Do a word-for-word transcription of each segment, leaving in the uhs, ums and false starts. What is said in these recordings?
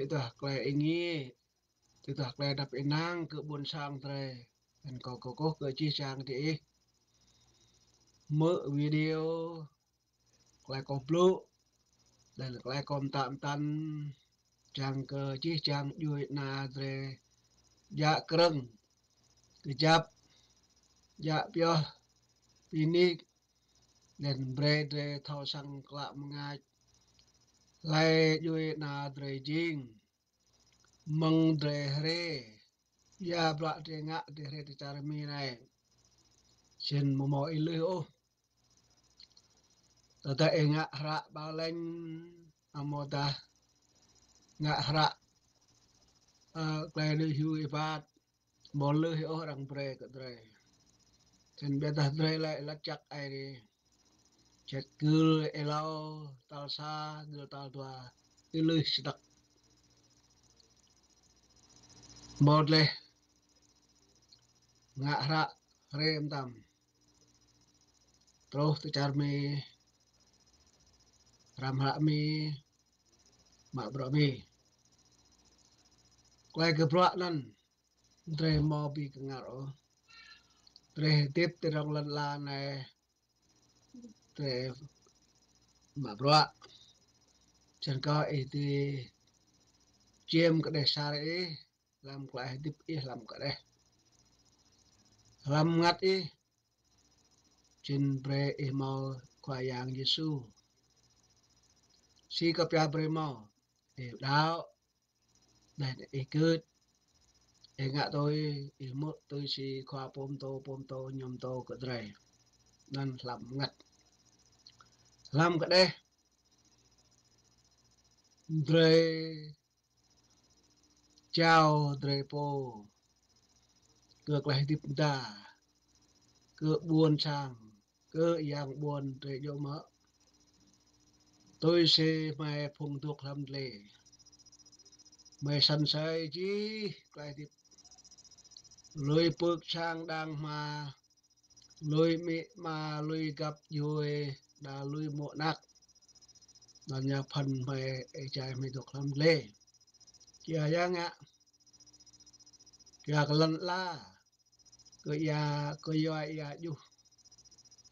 tơdah klei êngiê, tơdah klei đăp ênang kơ ƀuôn sang drei. Anŭn kâo kơkuh kơ jih jang diih. Mơ̆ng video klei kâo blŭ, laih anŭn klei kâo mtă mtăn, čang kơ jih jang djuai ana drei djă krơ̆ng, kơjăp, djă pioh, pơnik, laih anŭn brơi drei thâo săng klă mơngač hlơi djuai ana drei jing. Mơ̆ng drei hrĕ, ya bruă drei ngă, drei hrĕ ti čar Mi anai. Sĭt mơ̆ hmâo ih lui ôh. Tơdah ih ngă hră ƀa lĕng, amâodah ngă hră, ơ, klei lui hyu ibat, hmâo lui ôh arăng brơi kơ drei. Sĭt biă dah drei lĕ lăt čăk ai ri. Čet gưl êlâo tal sa, gưl tal dua, ih lui sĭt. Hmâo laih ngă hră hrĕ mơtam. Truh ti čar Mi, hrăm hră Mi, mă bruă Mi. Klei kơ bruă anŭn, drei hmâo ƀing kơngar ôh. Drei hơdip ti rŏng lŏn ala anai, drei mă bruă. Čang kơ ih dưi čiêm kơđeh asar ih, hlăm klei hơdip ih hlăm kơđeh. Hlăm mơngăt ih, sĭt brơi ih hmâo Khua Yang Yêsu. Si kơ pia brơi hmâo, ih đaŏ, laih anŭn ih gưt, ih ngă tui, ih hmư̆ tui si Khua pô pơtô, pô pơtô, ñu pơtô kơ drei. Anŭn hlăm mơngăt. Hlăm kơđeh, drei jao drei pô kơ klei hơdip mơda, kơ ƀuôn sang, kơ yang ƀuôn drei djơ̆ mơ̆. Tui si hmei phung dŏ hlăm dlê, hmei săn asơi jih klei hơdip. Lui pưk sang đang hma, lui amĭ ama, lui găp djuai, đa lui mô̆ anak. Anŭn yơh phăn hmei êjai hmei dŏ hlăm dlê. Kiăng yơh ngă, kiăng kơ lŏn ala, kơ ia, kơ yua ia djuh.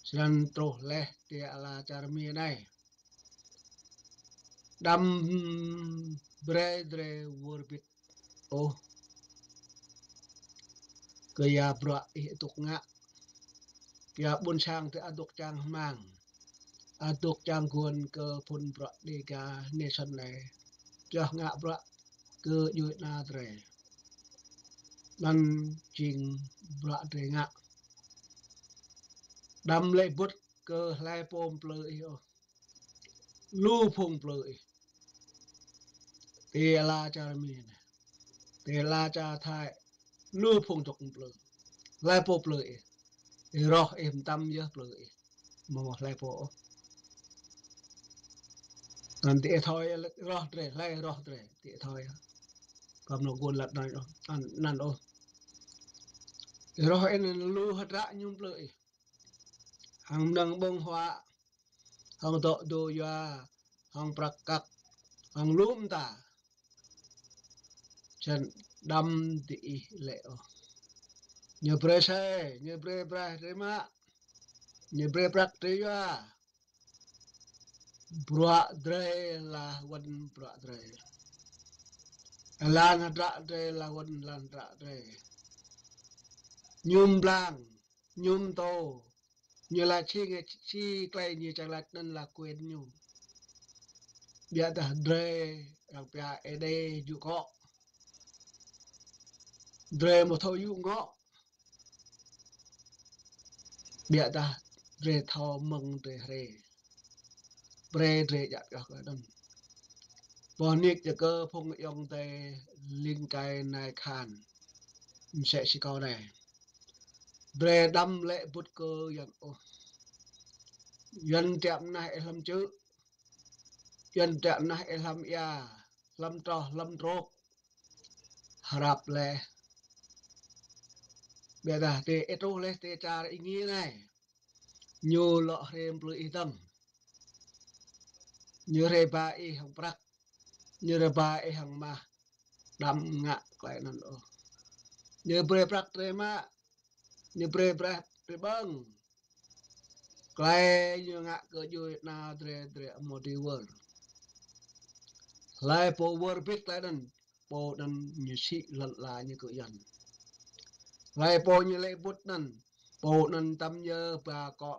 Sĭt truh laih ti ala čar Mi anai. Đăm brơi drei wơr bĭt ôh kơ ia bruă ih adŭk ngă. Kơ ia ƀuôn sang drei adŭk čang hmang, adŭk čang guôn kơ phŭn bruă Dêga nation anai. Čơh ngă bruă kơ djuai ana drei. Anŭn jing bruă drei ngă. Đăm lĕ bŭt kơ hlơi pô plư ih ôh. Lu phung plư ih. Ti ala čar Mi anai, ti ala čar Thái, lu phung dŏ plư. Hlơi pô plư ih? Ih roh ih mơtam yơh plư ih. Hmâo hlơi pô ôh. Anŭn ti ih thâo yơh, roh drei, hlơi roh drei, ti ih thâo yơh. Kâo amra gŭn lăt anŭn ôh, anŭn, anŭn ôh. Ih roh ih anŭn lu hơdră ñu plư ih. Hăng mơnơ̆ng ƀơ̆ng huă, hăng dŏ dŏ yua, hăng prăk kăk, hăng lu mơta. Sĭt đăm diih lĕ ôh. Ñu brơi asơi, ñu brơi braih drei mă, ñu brơi prăk drei yua. Bruă drei lah wăn bruă drei. Lan hơdră drei lah wăn lan hơdră drei. Ñu blang, ñu pơtô, ñu laĭ si ngă si klei ñu čang laĭ anŭn lah quyền ñu. Biă dah drei arăng pia Êđê jŭ akŏ. Drei hmâo thâo yŭ ngŏ. Biă dah drei thâo mơ̆ng drei hrĕ. Brơi drei djă pioh kơ anŭn. Boh nik jơkơ phung ayŏng adơi ling kai nai khan. Msĕ si kâo anai. Drei đăm lĕ bŭt kơ Yuăn ôh. Yuăn tiăp nah ih hlăm čư̆. Yuăn tiăp nah ih hlăm ia, hlăm troh, hlăm trôk. Hrăp laih. Biă dah ti ih truh laih ti čar êngiê anai. Ñu lŏ hrĕ plư ih dơ̆ng. Ñu hrĕ ba ih hăng prăk. Ñu rơbat ih hăng mah, đăm ngă tơlơi anŭn ôh. Ñu brơi prăk drơi mă, ñu brơi braih drơi ƀơ̆ng. Tơlơi ñu ngă kơ djuai ana drơi, drơi amâo dưi wơr. Hlơi pô wơr bĭt tơlơi anŭn, pô anŭn ñu sĭ lŏn ala ñu kơ Yuan. Hlơi pô ñu lĕ bŭt anŭn, pô anŭn tăm yơh ba akŏ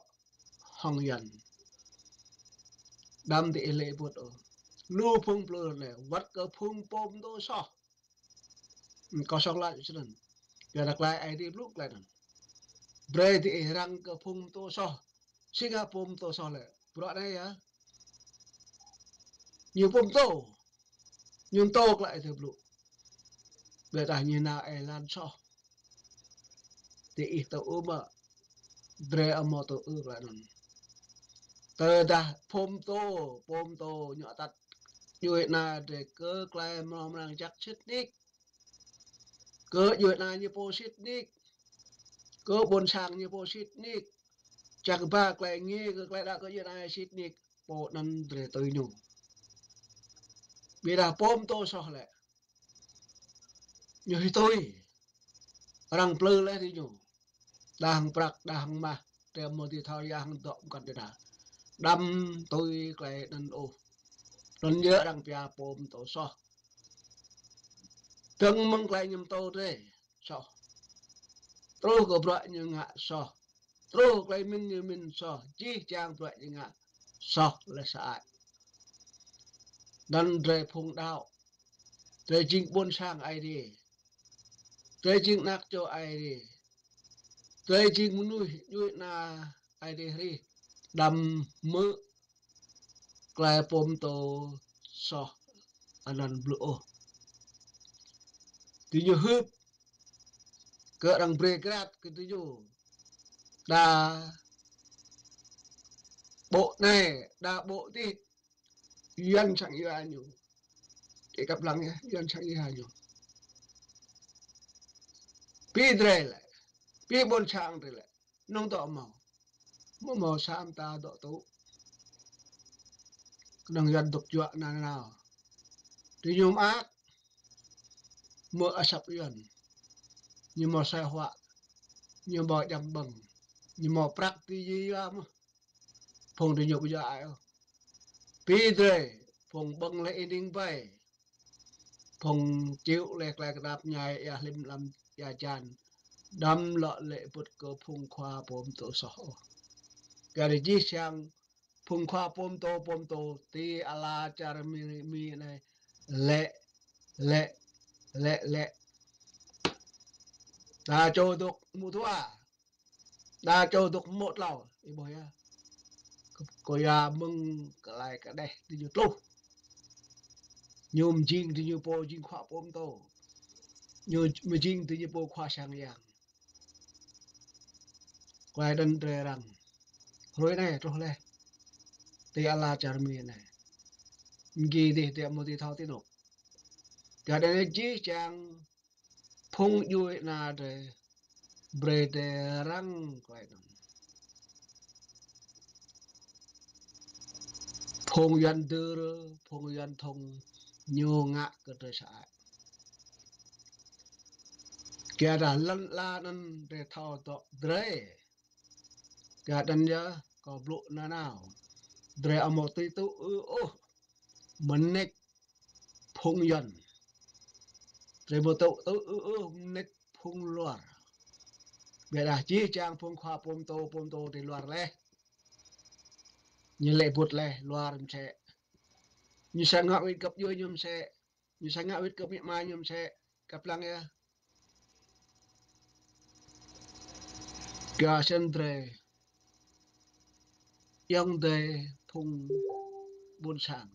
hăng Yuan. Đăm tơ ih lĕ bŭt ôh. Lu phung plư anai, wơ̆t kơ phung pô pơtô soh. Kâo soh laĭ snăn. Yua dah tơlơi Aê Diê blŭ tơlơi anŭn. Brơi tơ ih răng kơ phung pơtô soh. Si ngă pô pơtô soh lĕ. Bruă anai yơh. Ñu pô pơtô. Ñu pơtô tơlơi Aê Diê blŭ. Ƀiădah ñu nao êlan soh. Tơ ih tŭ ư mơ̆, drơi amâo tŭ ư tơlơi anŭn. Tơdah pô pơtô, pô pơtô ñu atăt djuai ana drơi kơ tơlơi mrâo mrang jăk sĭt nik. Kơ djuai ana ñu pô sĭt nik. Kơ ƀôn sang ñu pô sĭt nik. Čang ba tơlơi ngă, kơ tơlơi đaŏ kơ djuai ana sĭt nik. Pô anŭn drơi tui ñu. Ƀiădah pô pơtô soh lĕ. Ñu hĭ tui. Arăng plư leh tơ ñu. Đa hăng prăk, đa hăng mah, drơi amâo dưi thâo yua hăng dŏ mơkăn tơdah. Đăm tui tơlơi anŭn ôh. Anŭn yơh arăng pia pô pơtô soh. Dơ̆ng mơ̆ng tơlơi ñu pơtô drơi soh. Truh kơ bruă ñu ngă soh. Truh tơlơi mĭn ñu mĭn soh. Jih jang bruă ñu ngă soh leh sơăi. Anŭn drơi phung đaŏ. Drơi jing ƀôn sang Aê Diê. Drơi jing anak čô Aê Diê. Drơi jing mơnuih djuai ana Aê Diê hrih. Đăm hmư̆ tơlơi pô pơtô soh anŭn blŭ ôh. Tơ ñu hưp kơ arăng brơi krăt kơ tơ ñu. Đa ƀô̆ anai, đa ƀô̆ adih. Yuan sang yua ñu. Ih kăp lăng yơh, Yuan sang yua ñu. Pi drơi lĕ. Pi ƀôn sang drơi lĕ. Nŏng dŏ mâo. Mâo mâo sa mta dŏ tŭ. Kơnơ̆ng Yuan dŏ juă nanao. Tơ ñu mơak. Mơ̆ asăp Yuan. Ñu mâo asơi huă. Ñu mâo djăm ƀơ̆ng. Ñu mâo prăk tơ yua mơ̆. Phung tơ ñu ƀu djơ̆ ai ôh. Pi drơi, phung ƀơ̆ng leh ih ning ƀai. Phung čiu leh tơlơi kơnap ñai ia hlim lăm ia jan. Đăm lŏ lĕ bŭt kơ phung khua pô pơtô soh ôh. Kơ jih jang phung khua pô pơtô, pô pơtô, tơ ala čar Mi, Mi anai. Lĕ, lĕ, lĕ, lĕ. Đa čô dŏ mŭt dua. Đa čô dŏ mŭt tlâo, ih ƀuh yơh. Kơ, kơ yua mơ̆ng tơlơi kơđeh tơ ñu tluh. Ñu mơjing tơ ñu pô jing khua pô pơtô. Ñu mơjing tơ ñu pô khua sang yang. Tơlơi anŭn drơi răng. Hrơi anai truh leh. Tơ ala čar Mi anai. Mgi dih tơ mơ̆ tơ thâo tơ nŏk. Kơ anai jih jang phung djuai ana drơi, brơi drơi răng tơlơi anŭn. Phung Yuan dưr, phung Yuan thŭng, ñu ngă kơ drơi sơăi. Kơ dah lŏn ala anŭn drơi thâo dŏ drơi. Kơ anŭn yơh, kâo blŭ nanao. Drơi amâo tui tŭ ư ôh. Mơneč phung Yuan. Drơi ƀu tŭ tŭ ư ôh mơneč phung luar. Ƀiădah jih jang phung khua pô pơtô, pô pơtô tơ luar leh. Ñu lĕ bŭt leh luar mơsĕ. Ñu srăng ngă wĭt găp djuai ñu mơsĕ. Ñu srăng ngă wĭt kơ amĭ ama ñu mơsĕ. Kăp lăng yơh. Kơ sĭt drơi. Ayŏng adơi phung ƀôn sang.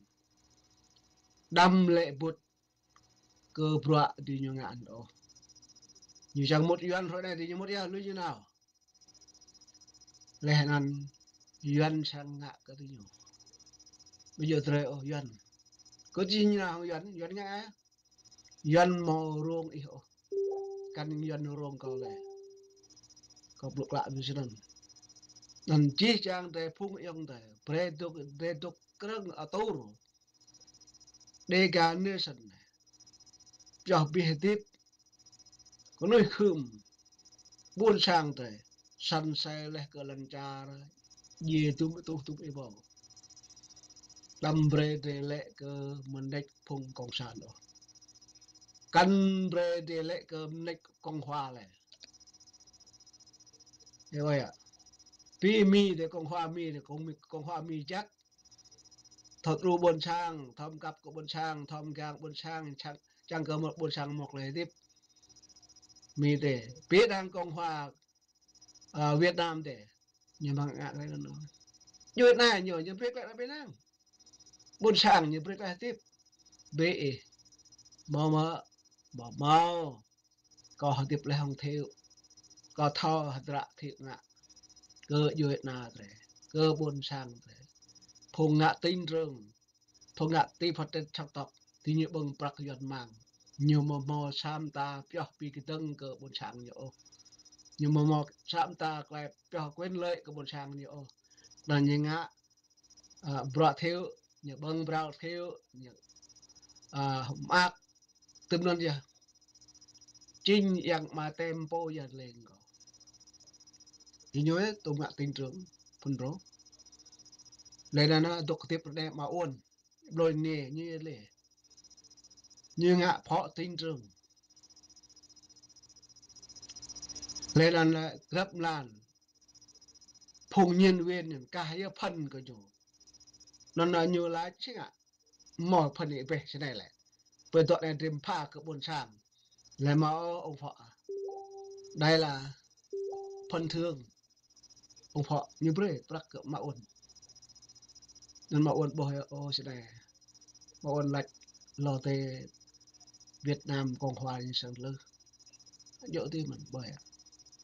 Đăm lĕ bŭt kơ bruă tơ ñu ngă anŭn ôh. Ñu srăng mŭt Yuan hrơi anai tơ ñu mŭt yơh, lui ñu nao. Leh anŭn Yuan srăng ngă kơ tơ ñu. Ƀu djơ̆ drơi ôh Yuan. Kơ či ñu nao Yuan, Yuan ngă ai. Yuan mâo rông ih ôh. Kăn Yuan rông kâo lĕ. Kâo blŭ klă ƀu snăn. Anŭn jih jang drơi phung ayŏng adơi. Brơi dŏ, drơi dŏ krơ̆ng atur. Dega nation anai. Pioh abih hơdip. Kơnuih khưm. Ƀôn sang drơi. Săn asơi laih kơ lŏn čar. Djai dŭm ih tuh dŭm ih ƀâo. Đăm brơi drơi lĕ kơ mơneč phung cộng sản ôh. Kăn brơi drơi lĕ kơ mơneč cộng hòa lĕ. Ơ ơi a. Pi Mi drơi cộng hòa Mi drơi cộng Mi, cộng hòa Mi jăk. Thâo tru ƀôn sang, thâo mkăp kơ ƀôn sang, thâo mgang ƀôn sang, čang, čang kơ mơ̆ ƀôn sang mŏk lĕ hơdip. Mi drơi. Pi đang cộng hòa, a, Việt Nam drơi. Ñu mơ̆ng ngă lĕ anŭn. Ñu Việt Nam ñu, ñu brơi lĕ anŭn pi năng. Ƀôn sang ñu brơi lĕ hơdip. Ƀĕ ih. Hmâo mơ̆, hmâo hmâo. Kâo hơdip lĕ hăng Thiệu. Kâo thâo hơdră Thiệu ngă. Kơ djuai ana drơi. Kơ ƀôn sang drơi. Phung ngă tỉnh trưởng. Phung ngă ti phat tĕt čŏk tŏk. Ti ñu ƀơ̆ng prăk Yuan mơ̆ng. Ñu hmâo hmâo sa mta pioh pi kơdơ̆ng kơ ƀôn sang ñu ôh. Ñu hmâo hmâo sa mta klai pioh quyền lợi kơ ƀôn sang ñu ôh. Anŭn ñu ngă a, bruă Thiệu, ñu ƀơ̆ng bruă Thiệu, ñu, a, mơak, tơm anŭn yơh. Čing yang mă tem pô yơh leng kâo. Ih ñu ơ, tŭ ngă tỉnh trưởng, phun rô. Lĕ anŭn, a, dŏ kơtip rơđe mă ôn, blơi nê, ñu yơh lĕ. Ñu ngă phó tỉnh trưởng. Lĕ anŭn lĕ grăp mlan. Phung nhân viên anŭn kah yơh phăn kơ ñu. Anŭn anŭn ñu laĭ či ngă. Hmâo phăn ih ƀĕ či anai lĕ. Pơ dŏ anai drơi pha kơ ƀôn sang. Lĕ hmâo ông phó a. Đây là phần thưởng. Ông phó ñu brơi prăk kơ mă ôn. Anŭn mă ôn ƀuh yơh ô či anai. Mă ôn laĭ lŏ tơ Việt Nam Cộng hòa ñu sang lư. Djơ̆ ti mơ̆n ƀơi a.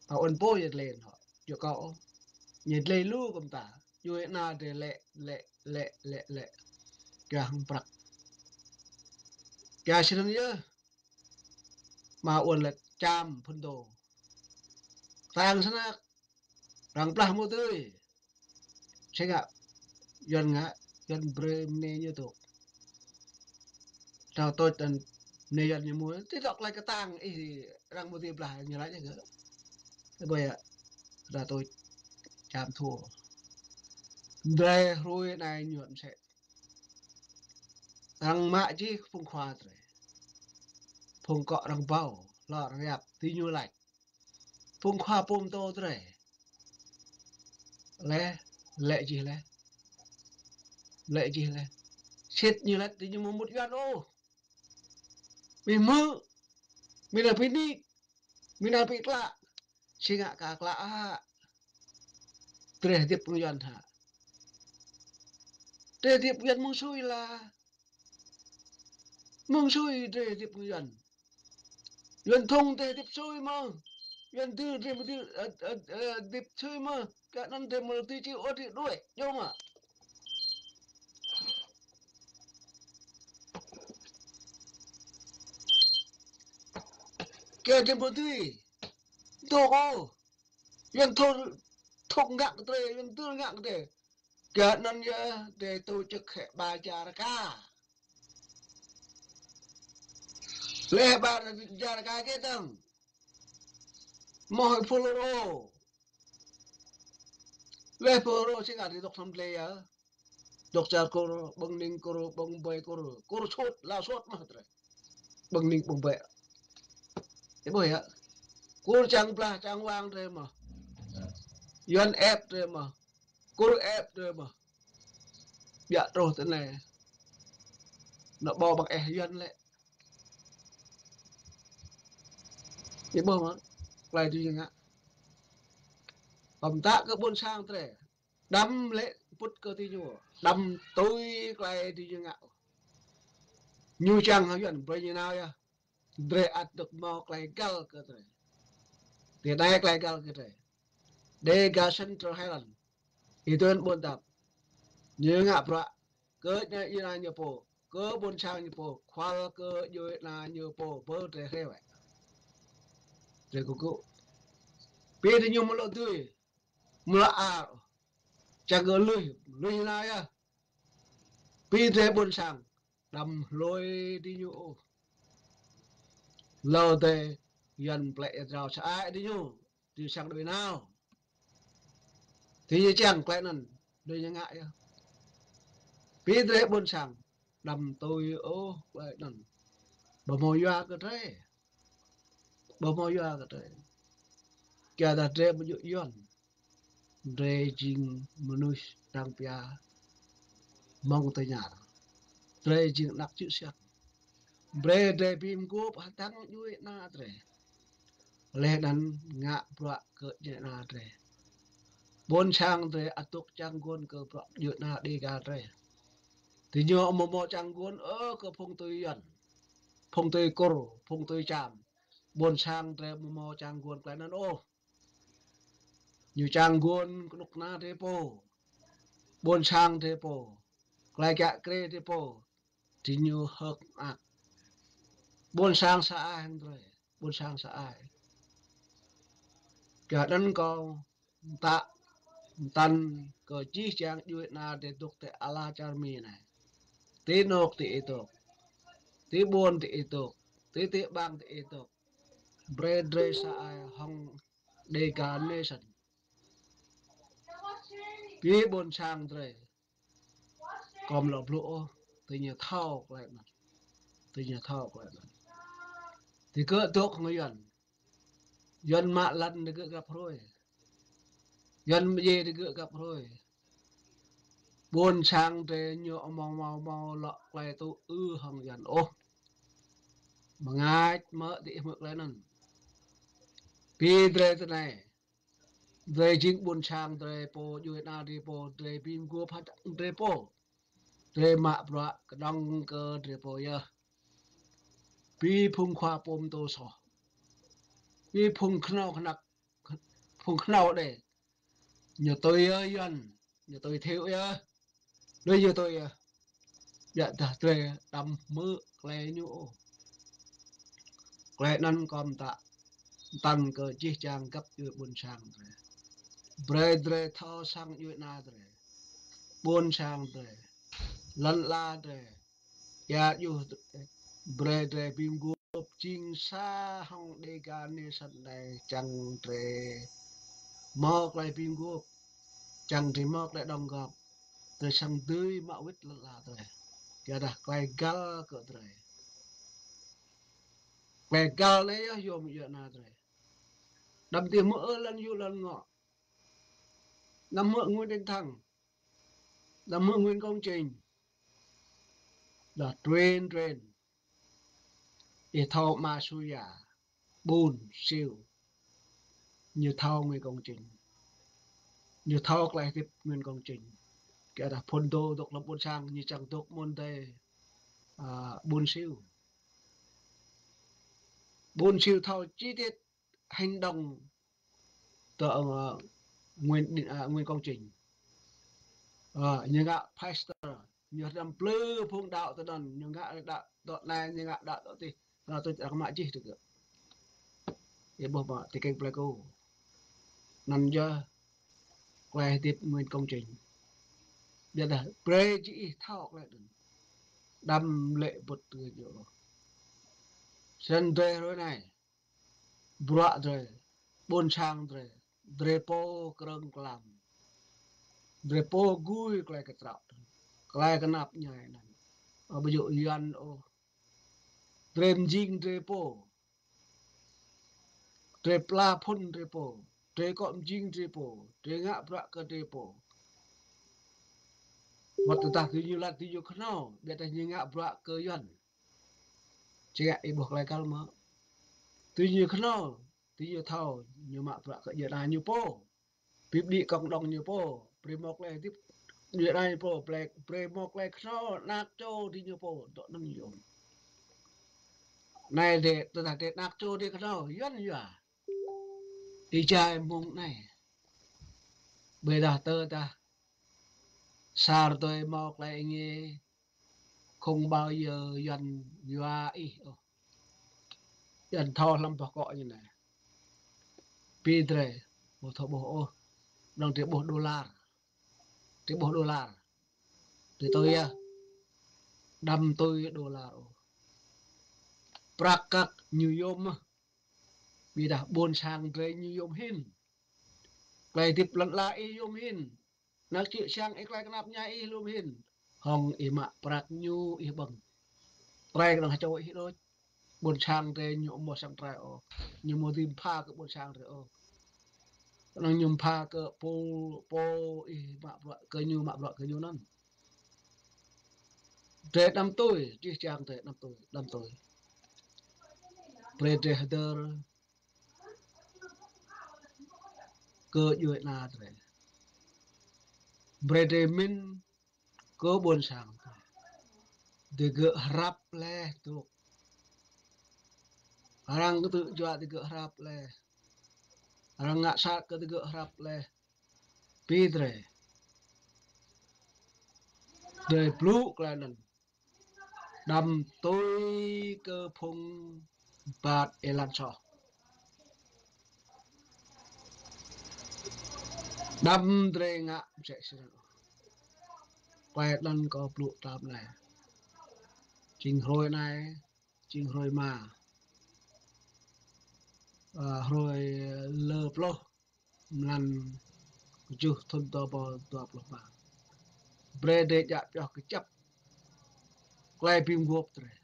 Mă ôn pô yơh lĕ hŏ. Djơ̆ kâo ôh. Ñu dlai lu kơ mơta. Djuai ana drơi lĕ, lĕ, lĕ, lĕ, lĕ. Kiăng hăng prăk. Kiăng sĭt anŭn yơh. Mă ôn lĕ čăm phun dô. Tang snăk. Arăng blah mơ̆ tui. Či ngă. Yuan ngă. Yuan brơi mơnê ñu tŭ. Tao tôč anŭn mơnê Yuan ñu mơ̆. Ti dŏ klai kơtang ih arăng mơ̆ tui blah ñu laĭ ñu gơ̆. Tơ ƀơi a. Tao tôč čăm thua. Drơi hrui anai ñu mơsĕ. Arăng mă čih phung khua drơi. Phung kŏ arăng ƀâo. Lŏ arăng yap. Ti ñu laĭ. Phung khua pôm tô drơi. Lĕ, lĕ čih lĕ. Lĕ čih lĕ. Sĭt ñu lĕ ti ñu mơ̆ mŭt Yuan ôh. Mi hmư̆. Mi nao pi nik. Mi nao pi klă. Či ngă ka klă a. Drơi hơdip mơ̆ng Yuan hă. Drơi hơdip Yuan mơ̆ng sui lah. Mơ̆ng sui drơi hơdip mơ̆ng Yuan. Yuan thŭng drơi hơdip sui mơ̆. Yuan dư drơi mơ̆ dư, ơ, ơ, ơ, hơdip sui mơ̆. Kơ anŭn drơi mơ̆ dư či ôh drơi đuaĭ. Yơh mơ̆. Kơ drơi mơ̆ dư. Dŏ kơ. Yuan thŭng, thŭng ngă kơ drơi, Yuan dư ngă kơ drơi. Kơ anŭn yơh, drơi tổ chức hĕ ba čar ka. Lĕ ba čar ka kơ tơ̆ng. Mơ̆ hĕ FULRO. Lĕ FULRO či ngă drơi dŏ hrŏm lĕ yơh. Dŏ čar Kur, ƀơ̆ng ning Kur, ƀơ̆ng ƀai Kur. Kur sut, la sut mơ̆ drơi. Ƀơ̆ng ning ƀơ̆ng ƀai. Ih ƀuh yơh. Kur čang blah, čang wang drơi mơ̆. Yuan ĕp drơi mơ̆. Kur ĕp drơi mơ̆. Biă truh tơ anai. Nao ƀâo ƀăng eh Yuan lĕ. Ih ƀuh mơ̆. Klai ti ñu ngă. Pơm tă kơ ƀôn sang drơi. Đăm lĕ pŭt kơ ti ñu. Đăm tui klai ti ñu ngă. Ñu čang hăng Yuan brơi ñu nao yơh. Drơi ăt dŏ hmâo klai găl kơ drơi. Ti anai klai găl kơ drơi. Dega Central Highland. Ih tui ƀôn tap. Ñu ngă bruă. Kơ ñu, ñu ană ñu pô. Kơ ƀôn sang ñu pô. Khual kơ djuai ană ñu pô. Bơ drơi hrĕ wĕ. Drơi kŭ kŭ. Pi ti ñu mơ̆ lŏ tui. Mơ̆ lŏ ar. Čang kơ lui. Lui ñu nao yơh. Pi drơi ƀôn sang. đăm hlôi diñu ôh. Hlâo dêh Yuan plĕ ia drao sa ai diñu, diñu sang đuaĭ nao. Diñu čang tơlơi anŭn, diñu ngă yơh. Ƀing drơi ƀôn sang, đăm tui ôh tơlơi anŭn. Ƀu hmâo yua kơ drơi. Ƀu hmâo yua kơ drơi. Kiadah drơi ƀu djơ̆ Yuan. Drơi jing mơnuih dang pia mơ̆ng tơñar. Drơi jing ană čư̆ siăng. Brơi drơi bi mguôp hơtăng djuai ana drơi. Laih anŭn ngă bruă kơ djuai ana drơi. Ƀôn sang drơi ăt dŏ čang gôn kơ bruă djuai ana Dêga drơi. Diñu hmâo hmâo čang gôn ôh kơ phung tui Yuan, phung tui Kur, phung tui Čam. Ƀôn sang drơi hmâo hmâo čang gôn tơlơi anŭn ôh. Ñu čang gôn kơnuk kơna drơi pô. Ƀôn sang drơi pô. Tơlơi kiă kriê drơi pô. Diñu hơ̆k mơak. Ƀôn sang sa ai hăng drơi. Ƀôn sang sa ai. Kiadah anŭn kâo mơtă mơtăn kơ jih jang djuai ana drơi dŏ tơ ala čar Mi anai. Tơ anŏ tơ ih dŏ. Tơ ƀôn tơ ih dŏ. Tơ tơ ƀang tơ ih dŏ. Brơi drơi sa ai hăng Dêga Nation. Ƀing ƀôn sang drơi. Kâo amâo lŏ blŭ ôh, diñu thâo tơlơi anŭn. Diñu thâo tơlơi anŭn. Digơ̆ dŏ hăng Yuan. Yuan mă lŏn digơ̆ grăp hrơi. Yuan mơyê digơ̆ grăp hrơi. Ƀôn sang drơi ñu hmâo hmâo hmâo lŏ tơlơi tŭ ư hăng Yuan ôh. Mơngač mơ̆ diih hmư̆ tơlơi anŭn. Ƀing drơi tơ anai. Drơi jing ƀôn sang drơi pô, djuai ana drơi pô, drơi bi mguôp hơtăng drơi pô. Drơi mă bruă kơđông kơ drơi pô yơh. Ƀing phung khua pôm tô soh. Ƀing phung khnâo kơnăk, phung khnâo đe. Ñu tui yơh Yuan, ñu tui Thiệu yơh. Lui ñu tui yơh. Biă dah drơi đăm hmư̆ tơlơi ñu ôh. Tơlơi anŭn kâo mơtă mơtăn kơ jih jang găp djuai ƀôn sang drơi. Brơi drơi thâo sang djuai ana drơi. Ƀôn sang drơi. Lŏn ala drơi. Ia yua brơi drơi bi mguôp jing sa hăng Dêga Nation anai čang drơi hmâo tơlơi bi mguôp, čang drơi hmâo tơlơi đóng góp, drơi săng dưi mă wĭt lŏn ala drơi. Kiadah tơlơi găl kơ drơi. Tơlơi găl anai yơh yôm djuai ana drơi. Đăm tih hmư̆ ôh lŏn yŭ lŏn ngŏ. Đăm hmư̆ Nguyễn Đình Thắng. Đăm hmư̆ Nguyễn Công Trình. Đah tren tren. Ih thâo Ama Suya, Bun Siu. Ñu thâo Nguyễn Công Trình. Ñu thâo tơlơi hơdip Nguyễn Công Trình. Kiadah phŭn dŏ dŏ lăm ƀôn sang, ñu čang dŏ mơ̆n dêh, a, Bun Siu. Bun Siu thâo chi tiết hành động tơ, ơ, Nguyễn Đình, à, Nguyễn Công Trình. Ơ, ñu ngă pastor, ñu hơdăm plư phung đaŏ tơ anŭn, ñu ngă đaŏ dŏ anai, ñu ngă đaŏ dŏ adih. Anŭn tui arăng mă jih tơ gơ̆. Ih ƀuh mơ̆, tơkeng Pleiku. Anŭn yơh tơlơi hơdip Nguyễn Công Trình. Biă dah brơi jih ih thâo tơlơi anŭn. Đăm lĕ bŭt tơ gơ̆. Snăn drơi hrơi anai. Bruă drơi, ƀôn sang drơi, drơi pô krơ̆ng klam. Drơi pô gui tơlơi kơtraŏ, tơlơi kơnap ñai anŭn. Ơ, ƀu djơ̆ Yuan ôh. Drơi mjing drơi pô. Drơi pla phŭn drơi pô. Drơi kŏ mjing drơi pô. Drơi ngă bruă kơ drơi pô. Wơ̆t tơdah diñu lăt diñu khnâo, biă dah ñu ngă bruă kơ Yuan. Či ngă ih ƀuh tơlơi găl mơ̆. Tui ñu khnâo, tui ñu thâo, ñu mă bruă kơ djuai ana ñu pô. Bi mđĭ cộng đồng ñu pô, brơi hmâo tơlơi hơdip djuai ana ñu pô, brơi, brơi hmâo tơlơi khnâo, anak čô diñu pô, dŏ anŭn yôm. Anai dêh, tơdah dêh anak čô dêh khnâo, Yuan yua. Ih jai mơ̆ng anai. Ƀiădah tơdah sa rơtuai hmâo tơlơi êngiê, không bao giờ Yuan yua ih ôh. Yuan thâo hlăm boh kŏ ñu anai. Ƀing drơi, ƀu thâo ƀuh ôh. Đơ̆ng drơi ƀuh đôlar. Drơi ƀuh đôlar. Drơi tui yơh. Đăm tui đôlar ôh. Prăk kăk ñu yôm mơh. Ƀiădah ƀôn sang drơi ñu yôm hĭn. Klei hơdip lŏn ala ih yôm hĭn. Năng čư̆ čang ih, klei kơnap ñai ih yôm hĭn. Hŏng ih mă prăk ñu ih ƀơ̆ng. Tơlơi kơnang hơčô ih đôč. Ƀôn sang drơi ñu ƀu mơ̆ sang tơlơi ôh. Ñu ƀu dưi pha kơ ƀôn sang drơi ôh. Kơnang ñu pha kơ pô, pô ih mă bruă kơ ñu, mă bruă kơ ñu anŭn. Drơi đăm tui, jih jang drơi đăm tui, đăm tui. Brơi drơi hơdơr kơ djuai ana drơi. Brơi drơi mĭn kơ ƀôn sang drơi. Digơ̆ hrăp laih dŏ. Arăng kơtư̆ juă digơ̆ hrăp laih. Arăng ngă sat kơ digơ̆ hrăp laih. Pi drơi. Drơi blŭ klei anŭn. Đăm tui kơ phung ƀat êlan soh. Đăm drơi ngă msĕ snăn. Klei anŭn kâo blŭ tlam anai. Jing hrơi anai, jing hrơi rơma. Ơ, hrơi lơ pluh. Mlan kơjuh thŭn dua rơbâo dua pluh rơma. Brơi drơi djă pioh kơjăp. Klei bi mguôp drơi.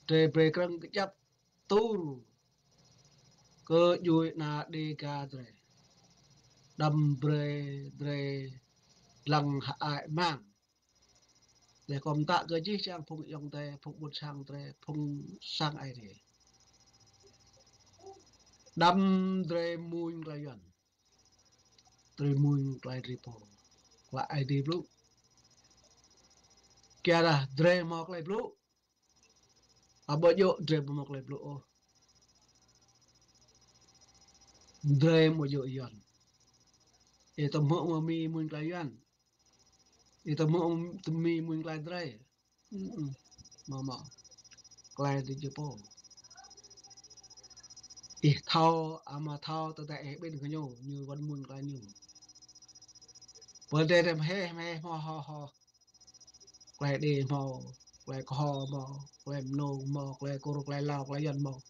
Drơi brơi krơ̆ng kơjăp tur kơ djuai ana Dêga drơi. Đăm brơi drơi lăng hơăi mang. Drơi kơmtă kơ jih jang phung ayŏng adơi, phung ƀôn sang drơi, phung sang Aê Diê. Đăm drơi mmuñ klei Yuan. Drơi mmuñ klei drơi pô. Klei Aê Diê blŭ. Kiadah drơi hmâo klei blŭ. Ƀu djơ̆ drơi ƀu hmâo klei blŭ ôh. Drơi ƀu djơ̆ Yuan. Ih tơhmư̆ mơ̆ Mi mmuñ klei Yuan. Ih tơhmư̆ mơ̆ Mi mmuñ klei drơi. Ơ, ơ. Mơ̆ mơ̆. Klei drơi jơpô. Ih thâo, ama thâo, tơdah ih ƀĭn kơ ñu, ñu wăn mmuñ klei ñu. Pơ drơi rem heh, heh, hmâo, hâo, hâo. Klei Êđê hmâo, klei Kơho hmâo, klei Mnông hmâo, klei Kur, klei Lao, klei Yuan hmâo.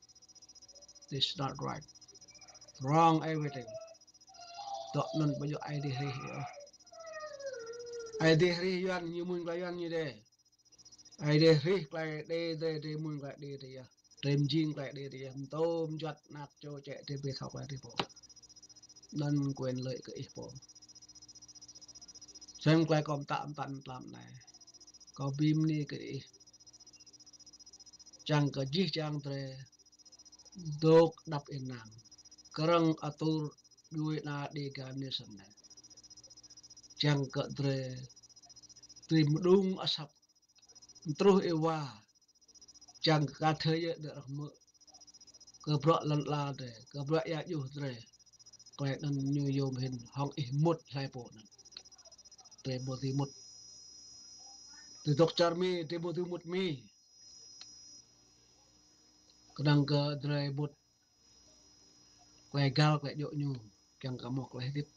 This is not right. Wrong everything. Dŏ anŭn ƀu djơ̆ Aê Diê hrih ôh. Aê Diê hrih Yuan, ñu mmuñ klei Yuan ñu đe. Aê Diê hrih klei Êđê, drơi, drơi mmuñ klei Êđê drơi yơh. Drơi mjing klei Êđê drơi yơh. Mtô mjuăt anak čô čĕ drơi ƀu thâo klei drơi pô. Anŭn quyền lợi kơ ih pô. Sem klei kâo pơtă pơtăn tlam anai. Kâo bi mni kơ ih. Čang kơ jih jang drơi dŏ đăp ênang. Krơ̆ng atur djuai ana Dêga nation anai. Čang kơ drơi, drơi mđung asăp. Truh êwa. Čang kơ kơ thơ yơh dơ̆ rơh mơ̆. Kơ bruă lŏn ala drơi, kơ bruă ia juh drơi. Klei anŭn ñu yôm hĭn hŏng ih mŭt hlơi pô anŭn. Drơi ƀu dưi mŭt. Drơi dŏ čar Mi, drơi ƀu dưi mŭt Mi. Kơnang kơ drơi mŭt klei găl klei djŏ ñu, kiăng kơ hmâo klei hơdip.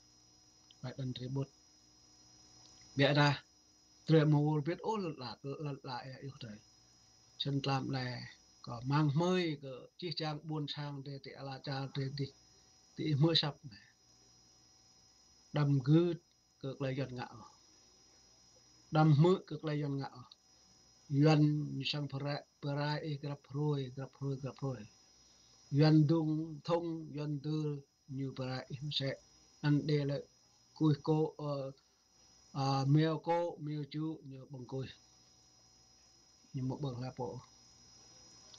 Klei anŭn drơi mŭt. Biă dah, drơi ƀu mơwơr bĭt ôh lŏn ala, lŏn ala ia juh drơi. Snăn tlam anai, kâo rơmang hmưi kơ jih jang ƀôn sang drơi ti ala čar drơi dih, ti ih hmư̆ asăp anai. Đăm gưt kơ klei Yuan ngă ôh. Đăm hmư̆ kơ klei Yuan ngă ôh. Yuan ñu săng pơrai, pơrai ih grăp hrơi, grăp hrơi, grăp hrơi. Yuan dŭng thŭng, Yuan dưr ñu pơrai ih msĕ. Anăn đe lĕ kuih kô̆, ơ, ơ, meo kô̆, meo čŭ, ñu ƀơ̆ng kuih. Ñu ƀu ƀơ̆ng hlơi pô.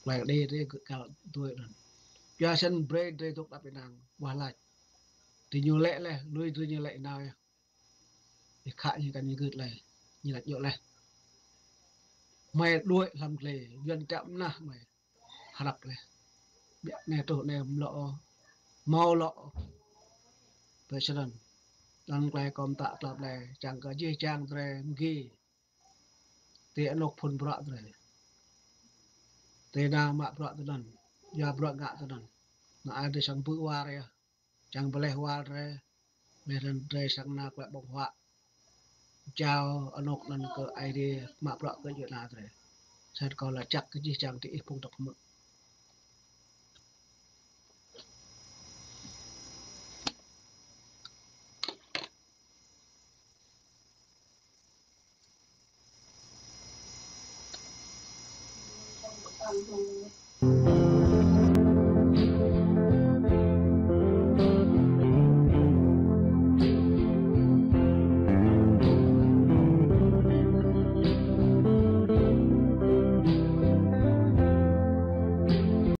Klei Êđê drơi găl tui anŭn. Yua snăn brơi drơi dŏ đăp ênang, wah lač. Drơi ñu lĕ leh, lui drơi ñu lĕ nao yơh. Ih khă ñu kăn ñu gưt leh, ñu lač djŏ leh. Hmei đuaĭ hlăm dlê, Yuan tiŏ mnah hmei. Hrăp leh. Biă anai truh anai mlŏ ôh, hmâo lŏ ôh. Tui snăn. Anăn klei kâo pơtă tlam anai, čang kơ jih jang drơi mgi. Ti anôk phŭn bruă drơi. Ti nao mă bruă tinăn. Yua bruă ngă tinăn. Nao ai drơi săng bư̆ war yơh. Čang pơleh war drơi. Leh anăn drơi săng nao klei ƀơ̆ng huă. jao anŏ anŭn kơ Aê Diê mă bruă kơ djuai ala drơi. Snăn kâo laĭ čăk kơ jih jang diih phung dŏ hmư̆.